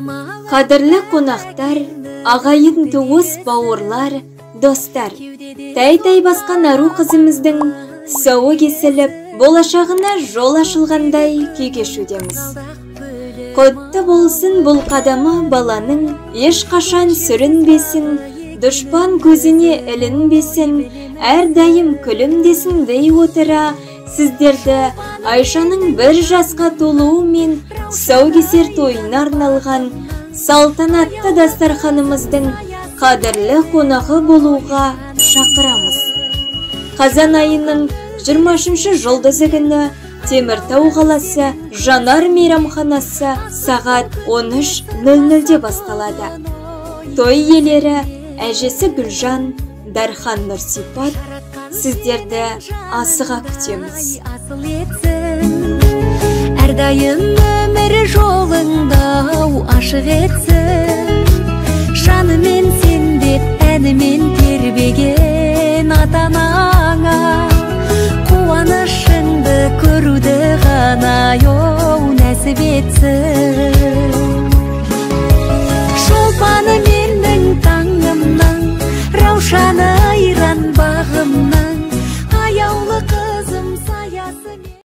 Қадірлі қонақтар, ағайын туыс, бауырлар, достар, тәй-тәй басқан ару қызымыздың тұсауы кесіліп, болашағына жол ашылғандай күй кешудеміз. Құтты болсын бұл қадамы баланың, ешқашан сүрінбесін, дұшпан көзіне ілінбесін, әрдайым күлімдесін дей отыра, сіздерді Айшаның 1 жасқа толуы мен тұсаукесер тойына арналған салтанатты дастарханымыздың қадірлі қонағы болуға шақырамыз. Қазан айының 23 жұлдызы күні Теміртау қаласы Жанар мейрамханасы сағат 13:00-де басталады. Той иелері әжесі Гүлжан, Дархан Нұрсипат, сіздерді асыға күтеміз. Әрдайым өмір жолыңда ашық етсін, жанымен сен деп әнімен тербеген ата-анаңа қуанышыңды көруді ғана оу нәсіп етсін.